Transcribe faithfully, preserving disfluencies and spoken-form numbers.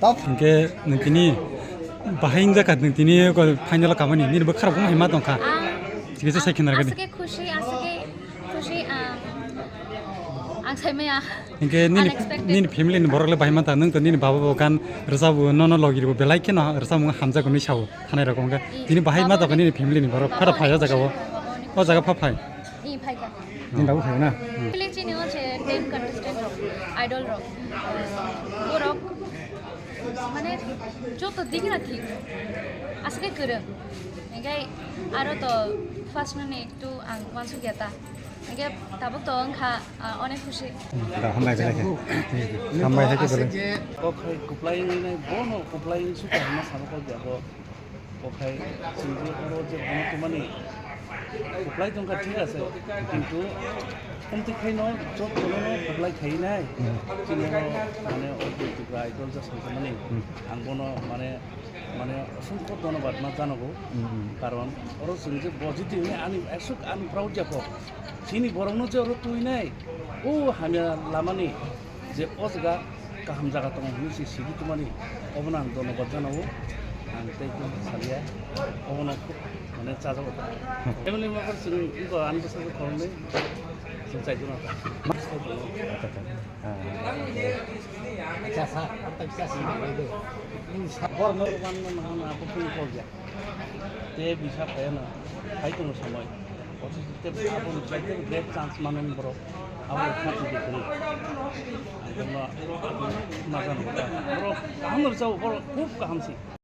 Top. Hingke nwng tini bahai wngjakha, nwng tini final o kamani, nini bwkha rok buma hai ma tongkha. Ah, Chikisa sai khina rwgadi. Aswk khe khushi, aswk khe khushi, ah, ang sai maya. Hingke nini, Unexpected. Nini family ni borok le bahai ma ta, nwng to nini baba bo gan rwchabo, nono logi rwbo belai kheno rwchapmung hamjak hwnwi sao, thanai rok wngkha. Tini bahai ma tongkha nini family ni borok, phara phai o jaga o. O jaga pha phai. Ih, phaikha. Nini babu phai na? Actually, chini o je ten contestant rok, idol rok, borok, mane, joto digi na thik. Aswk khe kwrwng. Hingke aro to first nani ektu ang uansukya ta. Hingke tabuk to wngkha, ah, onek khushi. Da, hambai belai khe. Hambai hai khe belai. Kok hai kuplai wngwi nai, bono kuplai wngwi sukha hwnma sama kok ya bo. Okhai, chwng je oro je bono tumani kuplai tongkha, thik ase, kintu omtwi khaino jotono kuplai khainai. Chini oro mane o Tripura Idol je songkhamani, ang bono mane, mane osongkho dhonobad ma janago. Karon oro chwng je bojiti hwnwi ani aswk ani proud jakho. Chini borokno je oro twinai, o hamya lamani je o jaga kaham jaga tongo hwnwi se sidi tongmani, obono ang dhonobad janao. Ang tei khe salia, obono khub mane chajago ta. Family member chwng wngkha ani bwskango khoroknwi, chwng chaijakno ta. Acha, acha. Ah. Acha, sa, ang tak sa sini dulu. Borno man man man apa pun kau ya. Te bisa kaya na, hai kono samai. Othai te abo ni slai te great chance manan borok. Abo khati de kri. Ang ma, ma jan borok. Borok kaham rwchao, borok khub kaham si.